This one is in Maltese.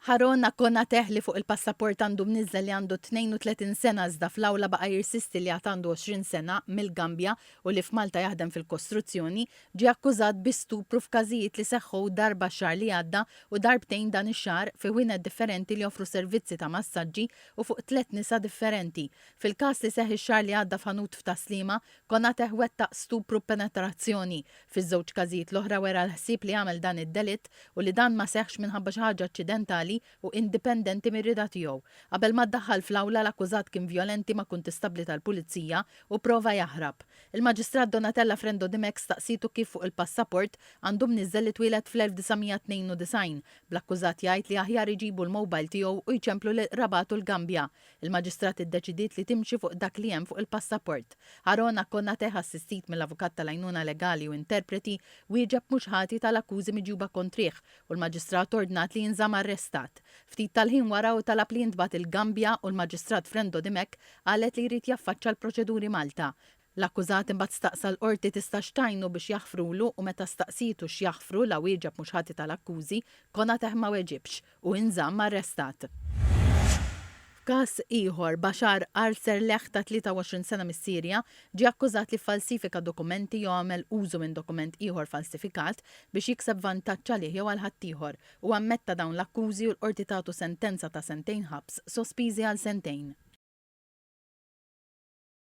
Harona Konateh li fuq il-passaport għandu mniżżel li għandu 32 sena iżda fl-awla baqa' jirsisti li għad għandu 20 sena, mill-Gambja u li f'Malta jaħdem fil-kostruzzjoni, ġie akkużat bi stupru f'każijiet li seħħu darba x-xahar li għadda u darbtejn dan ix-xahar fi ħwienet differenti li joffru servizzi ta' massaġġi u fuq tlett nisa differenti. Fil-każ li seħħ ix-xahar li għadda f'ħanut f'Tas-Sliema, Konateh wettaq stupru b'penetrazzjoni. Fiż-żewġ każijiet l-oħra wera l-ħsieb li jagħmel dan id-delitt u li dan ma seħħx minħabba xi ħaġa aċċidentali u indipendenti mir-rieda tiegħu. Qabel ma ddaħħal fl-awla l-akkużat kien vjolenti ma' kuntistabbli tal-pulizija u pprova jaħrab. Il-Maġistrat Donatella Frendo Dimech staqsietu kif fuq il-passaport għandu mniżżel li twieled fl-1992, bl-akkużat jgħid li aħjar iġibu l-mobile tiegħu u jċemplu lil qrabatu l-Gambja. Il-Maġistrat iddeċidiet li timxi fuq dak li hemm fuq il-passaport. Arona Konateh assistit mill-avukat tal-għajnuna legali u interpreti wieġeb mhux ħati tal-akkużi miġjuba kontrih u l-Maġistrat ordnat li jinżamm arrestat. Ftit tal-ħin wara hu talab li jintbagħat il-Gambja u l-Maġistrat Frendo Dimech qalet li jrid jaffaċċa l-proċeduri Malta. L-akkużat imbagħad staqsa l-Qorti tistax tgħinu biex jaħfrulu u meta staqsietu x'jaħfru la wieġeb mhux ħati tal-akkużi, Konateh ma weġibx u inżamm arrestat. F'każ ieħor, Bashar al-Serleh ta' 23 sena mis-Sirja ġie akkużat li ffalsifika dokumenti jew għamel użu minn dokument ieħor falsifikat biex jikseb vantaġġ għalih jew għal ħaddieħor. Huwa ammetta dawn l-akkużi u l-Qorti tatu sentenza ta' sentejn ħabs sospiżi għal sentejn.